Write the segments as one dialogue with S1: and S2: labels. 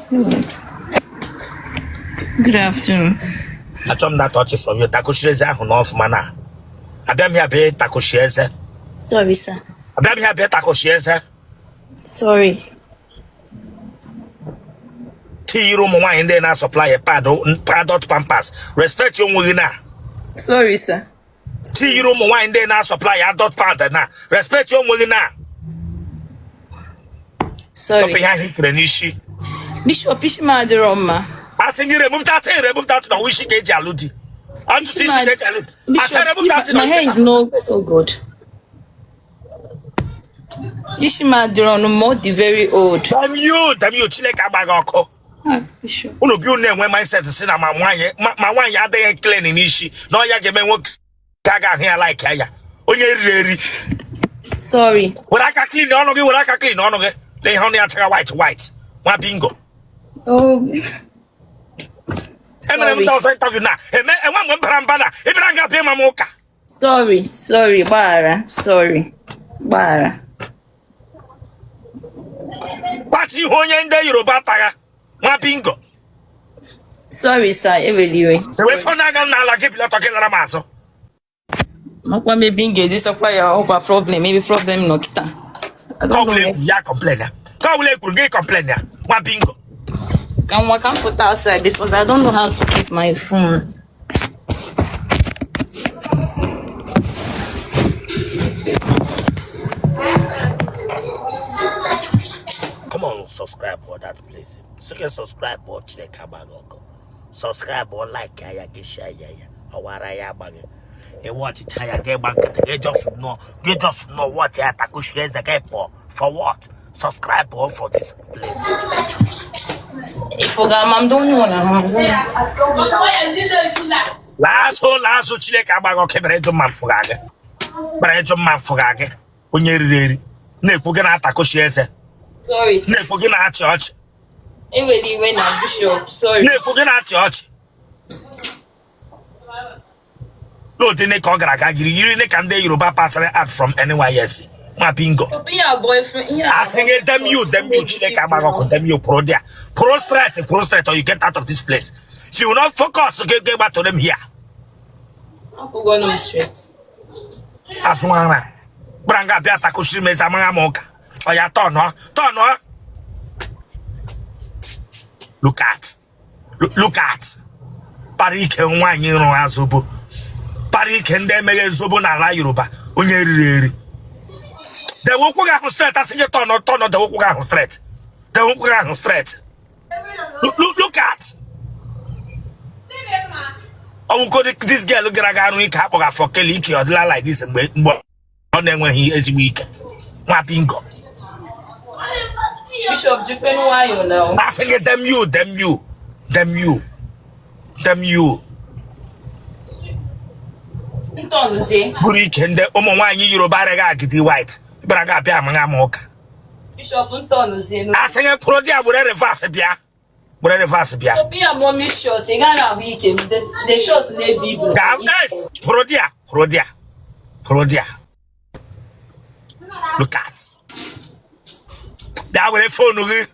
S1: Good afternoon.
S2: Achọ m that ọchị from you. Takoshiri eze ahụ n'ọfụma na abịa m ya bịa takoshi eze.
S1: Sorry, sir.
S2: Abịa m ya bịa takoshi eze.
S1: Sorry.
S2: Tinyere ụmụ nwaanyị ndị na-asupply pad adult pampers, respect onwe gị na.
S1: Sorry, sir.
S2: Tinyere ụmụ nwaanyị ndị na-asupply adult pad na, respect onwe gị na.
S1: Sorry.
S2: Tọpụ ihe ahụ i kere n'isi.
S1: Bishop, isi m adịrọ mma.
S2: Asị gị remove that thing, remove that thing. Ọwụ isi ka eji alụ di. Ọtụtụ isi ka eji alụ di. Asị
S1: Bishop,
S2: remove that thing.
S1: my hair is no, oh God. Isi m adịrọ ọnụ ma ọ dị very old.
S2: Damn you, damn you, Chineke agba gị ọkụ.
S1: Ah, Bishop.
S2: Unu bi unu na-enwe mindset si na ma nwaanyị ma nwaanyị adịghị clean n'isi na ọ ya ga-eme nwoke ga ahụ ya like ya. Onye riri eri.
S1: Sorry.
S2: Were aka clean ọnụ gị, were aka clean ọnụ gị. Lee ihe ọnụ ya chaga white white. Nwa bingo.
S1: Oh.
S2: Emere m
S1: Sorry.
S2: ndị ọzọ interview na eme enwe mgbe m bara mba na ị bịara nga bịa ma m ụka.
S1: Sorry, sorry, gbaghara, sorry, gbaghara.
S2: Kpachi ihu onye ndị Yoruba tagha. Nwa bingo.
S1: Sorry, sir, ewela iwe.
S2: Ewe phone aga m n'ala gị bilọtọ gị lara m azụ.
S1: Makwa maybe m ga-edisakwa ya ọkwa problem, maybe problem nọ kịta. I
S2: Ka
S1: don't know
S2: ọbụla
S1: where
S2: ekwuru ya complain ya. Ka ọbụla ekwuru gị complain ya. Nwa bingo.
S1: Ka nwa ka m pụta outside because I don't know how to keep my phone.
S2: Come on, subscribe for that place. Sị gị subscribe ọ Chineke agba gị ọkụ. Subscribe ọ like ya gị share ya ya. Ọwara ya agba gị. Ị watchịcha ya gị gba nkịtị gị just nọ gị just nọ watch ya takushi eze gị pụọ. For what? Subscribe ọ for this place.
S1: Ịfụga ma m don know na
S2: Laa azụ laa azụ Chineke agba gị ọkụ bịara ịjụ mma mfụga gị. Bịara ịjụ mma mfụga gị. Onye riri eri na-ekwu gị na-atakushi eze.
S1: Sorry, sir.
S2: Na-ekwu gị na-achị ọchị.
S1: Ewela iwe na Bishop, sorry.
S2: Na-ekwu gị na-achị ọchị n'ụdị ne ka ọ gara aga yiri yiri ne ka ndị Yoruba pasịrị out from NYSC nwa bingo.
S1: Ihe a boyfriend, ihe a
S2: Asị gị damn you, damn you, Chineke agba gị ọkụ, damn you, kwụrụ there, kwụrụ straight, kwụrụ straight or you get out of this place. If you will not focus gị gị gbatụrụ m here.
S1: Akwụgo m straight.
S2: Azụ ara gbara nga bịa takushiri m eze amaghị m ụka ọ ya tọnụọ tọnụọ. Look at, look at para ike nwaanyị rụrụ azobo para ike ndị emeghe zobo n'ala Yoruba onye riri eri dewe ụkwụ gị ahụ straight asị gị tọnụ tọnụ dewe ụkwụ gị ahụ straight dewe ụkwụ gị ahụ straight. Look at ọnwụko this girl gara aga arụ ike akpọghị afọ kele ike ọ dịla like this mgbe mgbe ọ na-enweghị ezigbo ike nwa bingo.
S1: Bishop, jikwe nwayọọ now.
S2: Asị gị damn you, damn you, damn you, damn you.
S1: Ntọnụzie.
S2: Buru ike ndị ụmụ nwaanyị Yoruba arịghị agidi white bịara ga abịa amaghị ama ụka.
S1: Bishop, ntọnụzie.
S2: Asị gị kwụrụ di ya were reverse bịa were reverse bịa.
S1: Ihe a mommy short, ị gaghị ahụ ike m. The short na-ebu ibu.
S2: Gaa es kwụrụ di ya kwụrụ di ya kwụrụ di ya. Look at bịa were phone gị.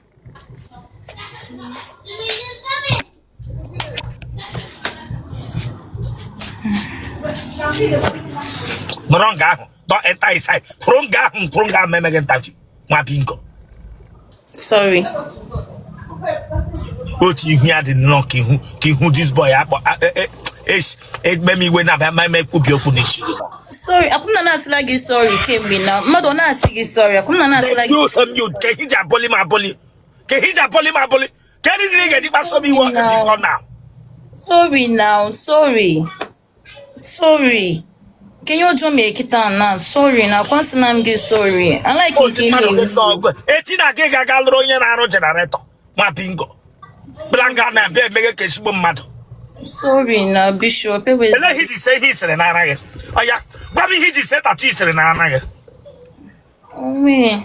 S2: Nọrọ nga ahụ don't enter inside kwụrụ nga ahụ kwụrụ nga ahụ ma emeghị interview nwa bingo.
S1: Sorry.
S2: Otu ihu ya dị nnọọ ka ihu ka ihu this boy akpọ ekpe m iwe na-abịa ma eme kwubi okwu n'echi.
S1: Sorry, akwụna na-asịla gị sorry kemgbe na mmadụ ọ na-asị gị sorry akwụna na-asịla gị.
S2: You tell me ka ihe ji abọli m abọli ka ihe ji abọli m abọli ka reason ị ga-eji kpaso m iwe before now.
S1: Sorry now, sorry. Sorry. Kenye ọjọọ mere kịta na sorry na akwasịla m gị sorry. I like nke na-ewu.
S2: Echi na gị ga-aga lụrụ onye na-arụ generator nwa bingo. Blanga na-abịa emeghe ka ezigbo mmadụ.
S1: Sorry na Bishop ewezi.
S2: Elee ihe iji see ihe isere n'ara gị? Ọya, gwa m ihe iji see tattoo isere n'ara gị.
S1: Onwe.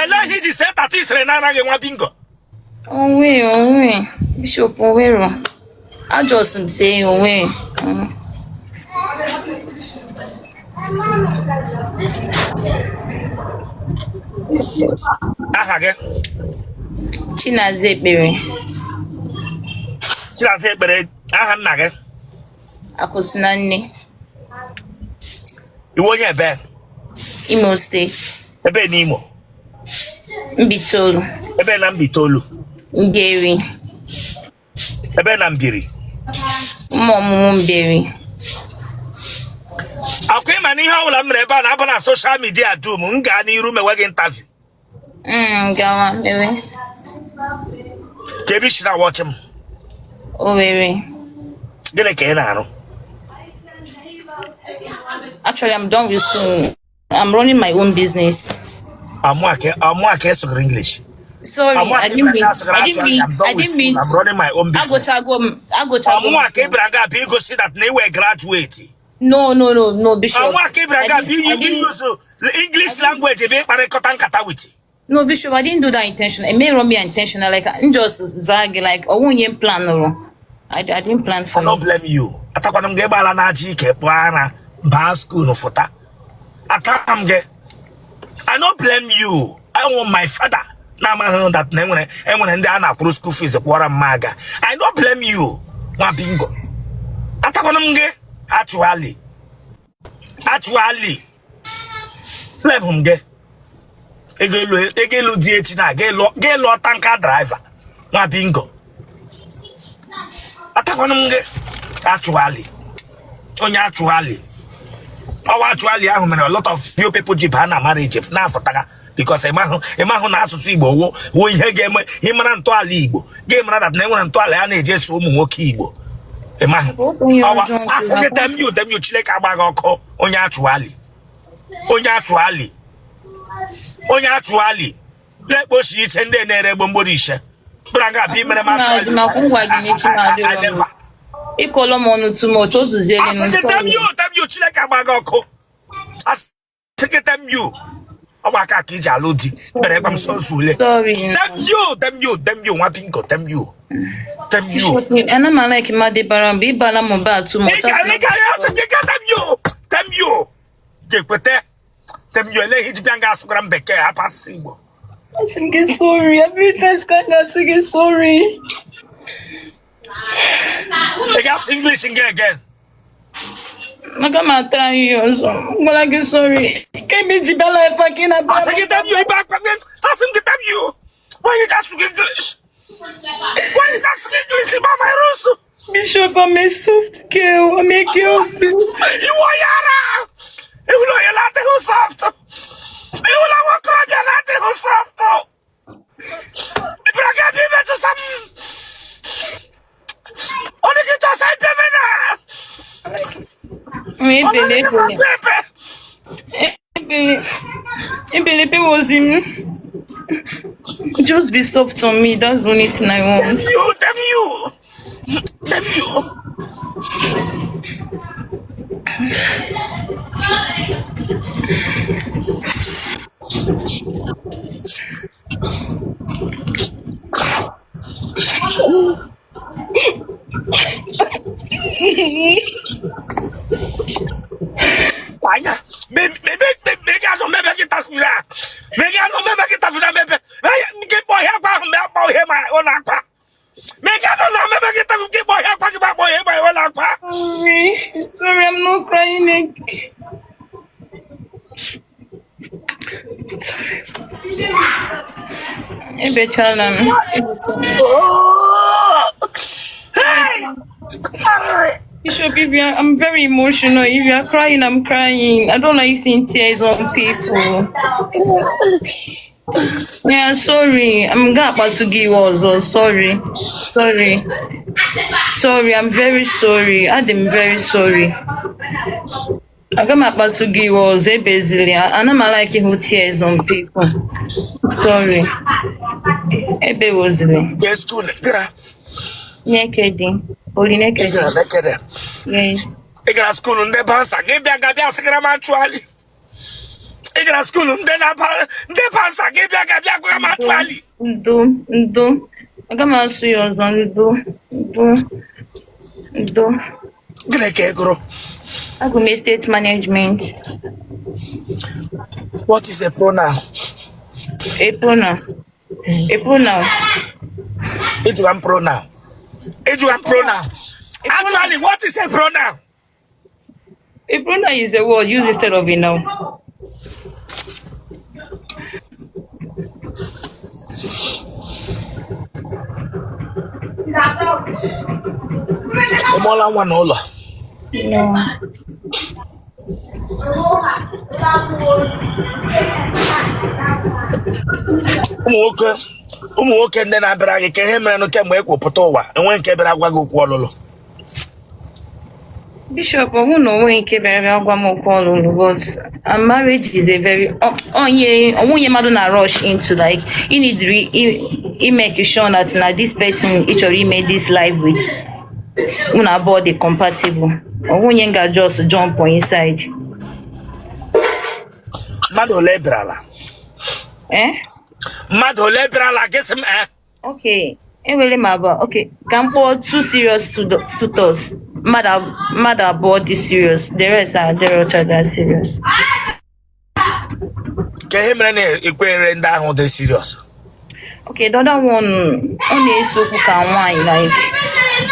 S2: Elee ihe iji see tattoo isere n'ara gị nwa bingo?
S1: Onwe onwe. Bishop onwero. I just say onwe.
S2: Aha gị?
S1: Chinaza Ekpere.
S2: Chinaza Ekpere, aha nna gị?
S1: Akụsinanne.
S2: Ị wụ onye ebe?
S1: Imo State.
S2: Ebe n'Imo?
S1: Mbaitoli.
S2: Ebe na Mbaitoli?
S1: Mbieri.
S2: Ebe na Mbieri?
S1: Ụmụọmụmụ Mbieri.
S2: Akwa ịma na ihe ọbụla m mere ebe a na-aba na social media dum, m gaa n'iru mewe gị interview.
S1: Gawa mewe.
S2: Ka ebe i si na-awatch m?
S1: Owerri.
S2: Gịnị ka ị na-arụ?
S1: Actually, I'm done with school. I'm running my own business.
S2: Amụa ka ị sụgara English.
S1: Sorry, I didn't mean. I didn't mean. I didn't mean.
S2: I'm running my own business.
S1: Agụchago m. Agụchago m.
S2: Ọmụa ka ị bịara nga abịa igosi that na ị wụ graduate.
S1: No, no, no, no, Bishop.
S2: Ọmụa ka ị bịara nga abịa use English language ebe ịkparịkọta nkata with.
S1: No, Bishop, I didn't do that intentional. It may not be intentional. Like, I'm just zag, like, oh, you plan, no. I didn't plan for
S2: I don't
S1: it.
S2: blame you. Atakwana m gị ịgbala na aja ike pụọ ara baa school fụta. Ata m gị. I don't blame you. I want my father. Na-amaghị that na enwere ndị a na-akwụrụ school fees kwụọrọ m aga. I don't blame you. Nwa bingo. Atakwana m gị. Actually. Actually. Blame m gị. Ego elu dị echi na ga ịlụ tanker driver. Nwa bingo. Atakwana m gị. Actually. Onye actually. Ọwa actually ahụ mere a lot of few people ji baa na marriage na-afụtaga because ịmahụ na asụsụ Igbo wo ihe ga-eme ịmara ntọala Igbo ga-emara that na enwere ntọala ya na-eji eso ụmụ nwoke Igbo ịmahụ ọwa asị gị damn you, damn you, Chineke agba gị ọkụ. Onye actually, onye actually, onye actually na-ekpochi iche ndị na-ere gbomgboro ishe bụra nga abịa imere m actually.
S1: Ịkọlọ m ọnụ too much, o zuziele m.
S2: Asị gị damn you, damn you, Chineke agba gị ọkụ. Asị gị damn you. Ọ bụ aka ka iji alụ di bere gwa m sọsọ ule. Damn you, damn you, damn you, nwa bingo, damn you, damn you.
S1: Ana m like mmadụ bara mba, ịbala m mba too much.
S2: Ị ga asị gị damn you, damn you. Ga-ekweta damn you ele ihe ji bịa nga asụgara m bekee hapụ asụsụ Igbo.
S1: Asị m gị sorry, every time ka m ga-asị gị sorry.
S2: Ị ga-asụ English nga again.
S1: Aga m ata anyị ọzọ. M gwara gị sorry. Kemgbe iji bịa life ka ị na-abịa.
S2: Asị gị damn you, ibe akpa gị. Asị m gị damn you. Why you ga-asụ English? Why you ga-asụ English? Ịgba my rules.
S1: Bishop, I'm a soft girl. I'm a girl.
S2: Iwe onye ara. Ịhụla onye na-adịghị soft. Ịhụla nwokorobịa na-adịghị soft. Ịbịara gị abịa imetụsa m. Onye gị chọsa ibe m na.
S1: Ebele, ebele. Ebele. Ebele, ebewozi m. Just be soft on me. That's the only thing I want.
S2: Damn you, damn you. Damn you. Anya, mebe gị tafira. Mege anụ mebe gị tafira mebe. Gị kpọ ihe akwa ahụ mgbe akpọ ihe ma ọ na-akwa. Mege anụ na mebe gị tafira gị kpọ ihe akwa gị akpọ ihe ma ọ na-akwa.
S1: Sorry, sorry, I'm not crying again. Ebechala m.
S2: Hey!
S1: Bishop, if you are, I'm very emotional. If you are crying, I'm crying. I don't like seeing tears on people. Yeah, sorry. I'm gonna akpasu gị iwe ọzọ. Sorry. Sorry. Sorry, I'm very sorry. Adị m very sorry. Aga m akpasu gị iwe ọzọ, ebezili. Ana m like ịhụ tears on people. Sorry. Ebewozili.
S2: Yes, school. Gara.
S1: Nekede. Holy Nekede.
S2: Gara Nekede.
S1: Yes.
S2: Ị gara school ndị bouncer gị bịa ga bịa sịgara m actually. Ị gara school ndị na-aba ndị bouncer gị bịa ga bịa gwa m actually.
S1: Ndo, ndo. Aga m asụ ya ọzọ, ndo, ndo, ndo.
S2: Gịnị ka ị gụrụ?
S1: Agụ m estate management.
S2: What is a pronoun?
S1: A pronoun. A pronoun.
S2: Ịjụga m pronoun. Ịjụga m pronoun. Actually, what is a pronoun?
S1: A pronoun is a word used instead of a noun.
S2: Ị mụọla nwa n'ụlọ?
S1: No.
S2: Ụmụ nwoke ndị na-abịara gị ka ihe merenụ kemgbe e kwupụta ụwa enwe nke bịara gwa gị okwu ọlụlụ?
S1: Bishop, ọ hụ na onweghị nke bịara bịa gwa m okwu ọlụlụ, but marriage is a very onye onwunye mmadụ na rush into, like you need to make sure that na this person ị chọrọ ime this life with, unu abụọ dị compatible. Onwunye ga just jump on inside.
S2: Mmadụ ole bịarala?
S1: Eh?
S2: Mmadụ ole bịarala gị sị m eh?
S1: Okay, enwere m abụọ. Okay, ka m kpọọ two serious suitors. Mmadụ abụọ dị serious. The rest are adịrọcha that serious.
S2: Ka ihe mere na ikwere ndị ahụ dị serious?
S1: Okay, the other one, ọ na-ese okwu ka nwaanyị, like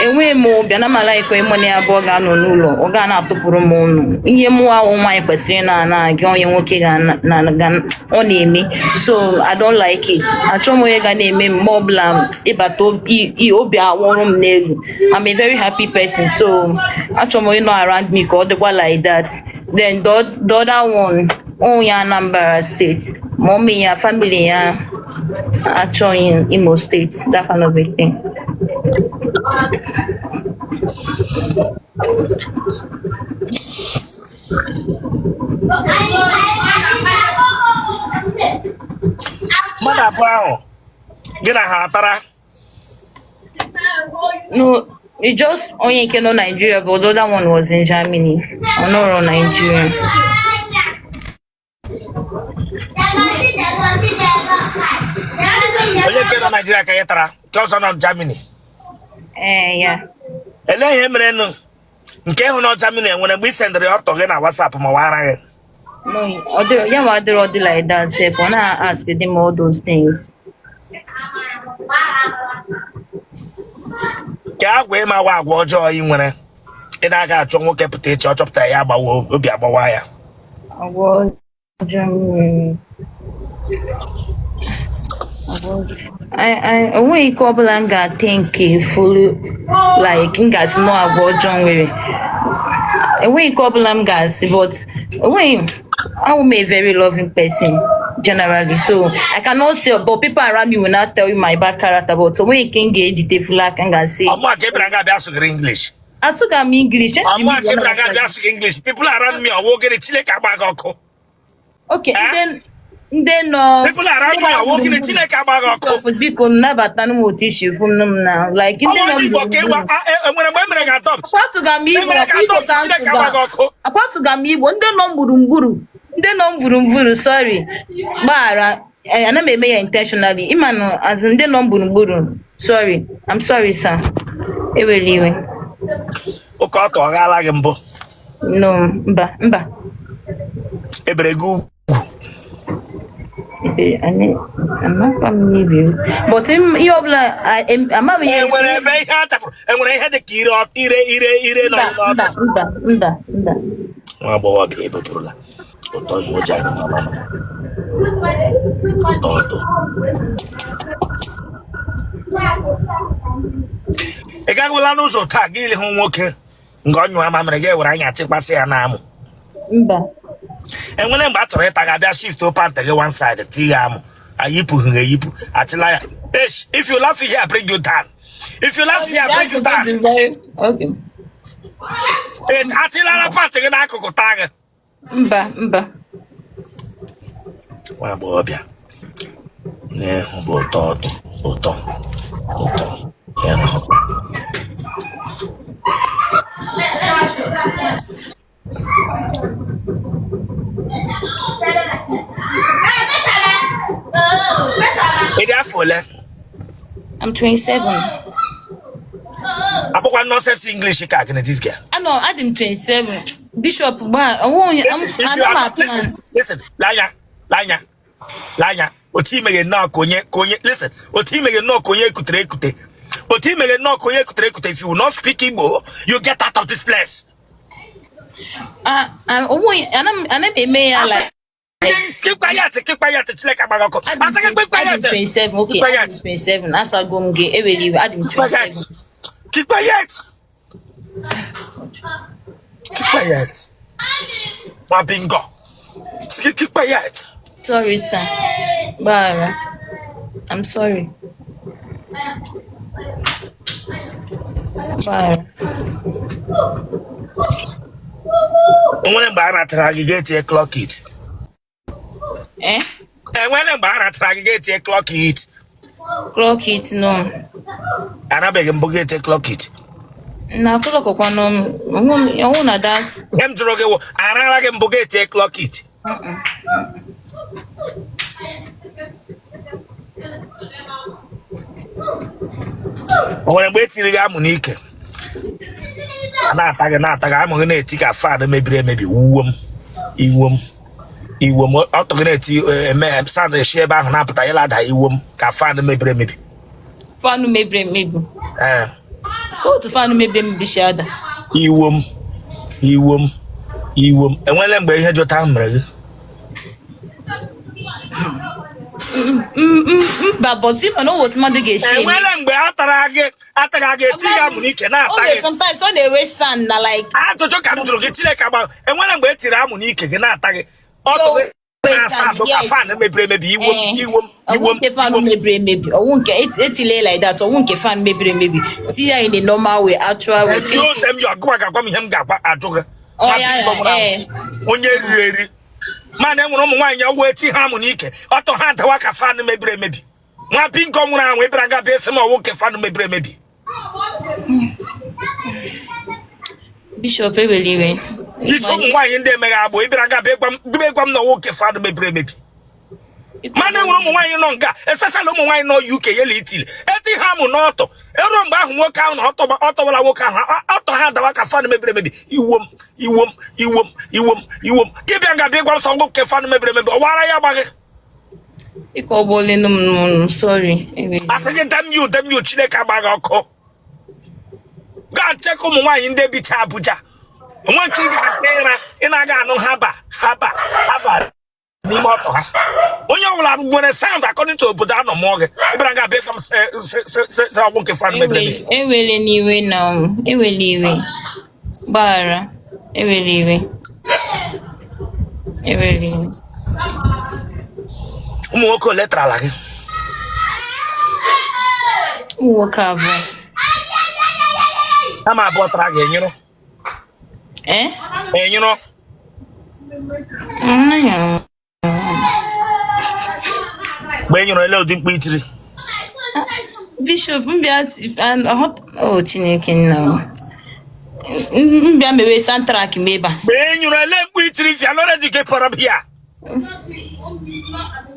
S1: enweghị m obi ana m a-like ịmụ na ya abụọ ga-anọ n'ụlọ, ọ ga na-atụpụrụ m ọnụ ihe mụ ahụ nwaanyị kwesịrị na ana gị onye nwoke ga na ọ na-eme, so I don't like it. Achọghị m onye ga na-eme mgbe ọbụla ịbata obi awụrụ m n'elu. I'm a very happy person, so achọrọ m onye nọ around me ka ọ dịkwa like that. Then the other one, onye Anambra State, mommy ya, family ya achọghị Imo State, that kind of a thing.
S2: Mmadụ abụọ ahụ gị na ha atara?
S1: No, it just onye nke nọ Nigeria, but the other one was in Germany. Ọ nọrọ Nigeria.
S2: Onye nke nọ Naijiria ka ị tara, nke ọzọ nọ Germany?
S1: Ee, ya.
S2: Elee ihe merenụ nke hụ nọ Germany enwere mgbe ị sendịrị ọtọ gị na WhatsApp ma wara gị?
S1: No, ọ dịrọ ya ma adịrọ dị like that sef. Ọ na-ask them all those things.
S2: Ka agwa ịmawa agwa ọjọọ ị nwere ị na-aga achọ nwoke pụta iche ọ chọpụta ya agbawa obi agbawa ya?
S1: Agwa ọjọọ m nwere. Agwa ọjọọ. Onweghị ike ọbụla m ga-ate nke folu like m ga-asị nọ agwa ọjọọ m nwere. Enweghị ike ọbụla m ga-asị, but enweghị. I'm a very loving person generally, so I cannot say, but people around me will not tell you my bad character, but onweghị ike m ga-ejide fulu aka m ga-asị.
S2: Ọmụ aka ịbịara nga abịa asụgịrị English.
S1: Asụga m English.
S2: Ọmụ aka ịbịara nga abịa asụgị English. People around me ọwụ ogene Chineke agba gị ọkụ.
S1: Okay.
S2: Eh?
S1: Ndị nọ
S2: People around me ọwụ ogene Chineke agba gị ọkụ.
S1: Bishop, biko nabata m otu isi fụ m na like ndị
S2: Ọwụ
S1: nọ
S2: ndị Igbo ka ịwa enwere mgbe e mere gị adopt?
S1: Akwasụga m Igbo.
S2: E mere gị adopt, Chineke agba gị ọkụ.
S1: Akwasụga m Igbo. Ndị nọ m gburugburu, ndị nọ m gburugburu, sorry, gbaghara, ana m eme ya intentionally, ịma na azụ ndị nọ m gburugburu. Sorry, I'm sorry, sir, ewela iwe.
S2: Oke ọtọ ọ ghaala gị mbụ?
S1: No, mba, mba.
S2: Ebere gị ugwu?
S1: Ebe anyị amakwa m n'ibi, but ihe ọbụla ama m ihe.
S2: Enwere ebe ihe a chapụrụ, enwere ihe dị ka ire ire ire ire nọ
S1: Mba.
S2: n'ọtọ?
S1: Mba, mba, mba, mba.
S2: Nwa agbọghọbịa ebepụrụla ụtọ ihe o ji anya ụtọ ọtọ. Ị gaghịla n'ụzọ taa gị hụ nwoke nga ọ nyụọ mamịrị, gị were anya chịkwasị ya n'amụ?
S1: Mba.
S2: Enwere mgbe a chọrọ ịta gị, abịa shift pant gị one side tii ya amụ, ayipụghị eyipụ, achịla ya. Eish, if you laugh here, I bring you down. If you laugh here, I bring you down.
S1: Okay.
S2: Achịlara pant gị n'akụkụ taa gị?
S1: Mba, mba.
S2: Nwa agbọghọbịa na-ehụ bụ ụtọ ọtọ ụtọ ụtọ ya na ị dị afọ ole?
S1: I'm 27.
S2: Akwụkwọ nonsense English ka gịnị, this girl?
S1: Anọ adị m 27, Bishop, gba onwe onye.
S2: Listen, if you are listen, listen, lanya, lanya, lanya. Otu imeghe nnọọ ka onye, listen, otu imeghe nnọọ ka onye ekutere ekute. Otu i mere nnọọ ka onye ekutere ekute. If you will not speak Igbo, you get out of this place.
S1: Ah, ah, onwe ana m eme ya like
S2: Keep quiet, keep quiet. Chineke agbaghị ọkụ. Asị gị keep
S1: adị m
S2: quiet.
S1: 27. Okay.
S2: Keep quiet.
S1: Adị m 27. Asago m gị, ewere iwe, adị m
S2: Keep quiet.
S1: 27.
S2: Keep quiet. Keep quiet. Nwa bingo. Sị gị keep quiet.
S1: Sorry, sir. Gbaghara. I'm sorry. Gbaghara.
S2: O nwere mgbe a ratara gị ga-etinye clock it?
S1: Eh?
S2: Enwere mgbe a ratara gị ga-etinye clock it?
S1: Clock it, no.
S2: Anabeghị mbụ ga-etinye clock it?
S1: Na clock kwanụ ọnwụ na that.
S2: Ihe m jụrụ gị wụ, arara gị mbụ ga-etinye clock it? O nwere mgbe e tiri gị amụ n'ike, a na-ata gị, na-ata gị, amụ gị na-eti ka fan mebiri emebi, wuo m iwo m iwo m, ọtụ gị na-eti, eme sound esi ebe ahụ na-apụta ya lada, iwo m ka fan mebiri emebi?
S1: Fan mebiri emebi?
S2: Ee.
S1: Ka otu fan mebiri emebi si ada?
S2: Iwo m, iwo m, iwo m. Enwele mgbe ihe jụta ahụ mere gị?
S1: Mba, but ịma na otu mmadụ ga-esi eme.
S2: Enwele mgbe a tara gị, ataghị gị, eti gị amụ n'ike na-ata gị?
S1: Sometimes ọ na-ewe sound na like
S2: Ajụjụ ka m jụrụ gị. Chineke agba. Enwere mgbe e tiri amụ n'ike gị, na-ata gị, ọtụ gị na-asa adụ ka fan mebiri emebi, iwo m, iwo m, iwo
S1: ọwụ
S2: m,
S1: nke fan
S2: iwo m?
S1: mebiri emebi, ọwụ nke etile like that, ọwụ nke fan mebiri emebi, tinye ya in a normal way, actual way.
S2: Eti o tem ya ọgụwa ga-agwa m ihe m ga-agwa ajụ gị.
S1: Ọ
S2: Nwa
S1: ya,
S2: biko nwụrụ anwụ. Onye riri eri mana enwere ụmụ nwaanyị ọwụ eti ha amụ n'ike, ọtụ ha adawa ka fan mebiri emebi. Nwa bingo nwụrụ anwụ, ịbịara nga bịa esi m ọwụ nke fan mebiri emebi.
S1: Bishop, ewela iwe.
S2: Iche ụmụ nwaanyị ndị emeghe agbụ, ịbịara nga bịa gwa m na ọwụ nke fan mebiri emebi. Mana enwere ụmụ nwaanyị nọ nga, especially ụmụ nwaanyị nọ UK yela Italy, eti ha mụ n'ọtụ eruo mgbe ahụ nwoke ahụ na ọtọwala nwoke ahụ, ọtọ ha adawa ka fan mebiri emebi, iwo m, iwo m, iwo m, iwo m, iwo m. Gị bịa nga bịa gwa m sọ nke fan mebiri emebi, ọwara ya agbaghị.
S1: Ịkọ ọgbọlenu m n'ọnụ, sorry, ewela.
S2: Asị gị damn you, damn you. Chineke agbaghị ọkụ. Gaa check ụmụ nwaanyị ndị bicha Abuja onwe nke ị ga-ata ịra, ị na-aga anụ haba haba haba n'ime ọtọ ha. Onye ọbụla nwere sound according to obodo anọ mụọ gị. Ịbịara nga bịa gwa m sị ọgwụ nke fan mebiri emebi.
S1: Ewele n'iwe na ewele iwe, gbaghara, ewele iwe, ewele iwe.
S2: Ụmụ nwoke ole tarala gị?
S1: Ụmụ nwoke abụọ.
S2: Ama abụọ tara gị, enyụrụ?
S1: Eh?
S2: Enyụrụ?
S1: Mm.
S2: Mgbe e nyụrụ, ele ụdị mkpu itiri?
S1: Bishop, mbịa o Chineke nna m. Mbịa mewe soundtrack m ebe a.
S2: Mgbe e nyụrụ, ele mkpu itiri fia lọrọ dị gị pọrọ bịa?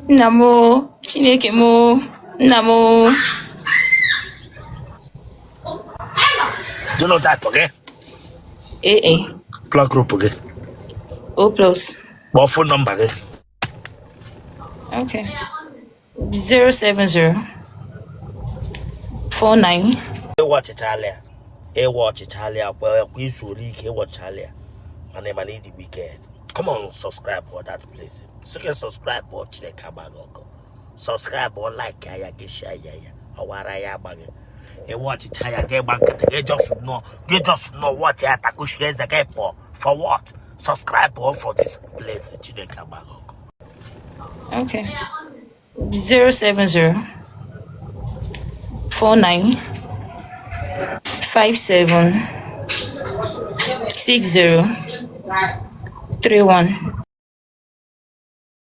S1: Nna m o, Chineke m o, nna m o.
S2: Genotype gị?
S1: AA.
S2: Blood group gị?
S1: O plus.
S2: Kpọọ phone number gị.
S1: Okay. 070 49
S2: Ịwa ọchịchala ya, ịwa ọchịchala ya kwa kwa izu ole ike ịwọchala ya, mana ịdị wicked. Come on, subscribe for that place. Sị gị subscribe ọ, Chineke agbaghị ọkụ. Subscribe ọ, like ya, gị share ya, ya ọwara ya agbaghị. Ịwa ọchịcha ya, gị gba nkịtị, gị just nọ, gị just nọ watch ya, takushie eze gị pụọ. For what? Subscribe ọ for this place. Chineke agbaghị ọkụ.
S1: Okay. 070 49 57 60 31.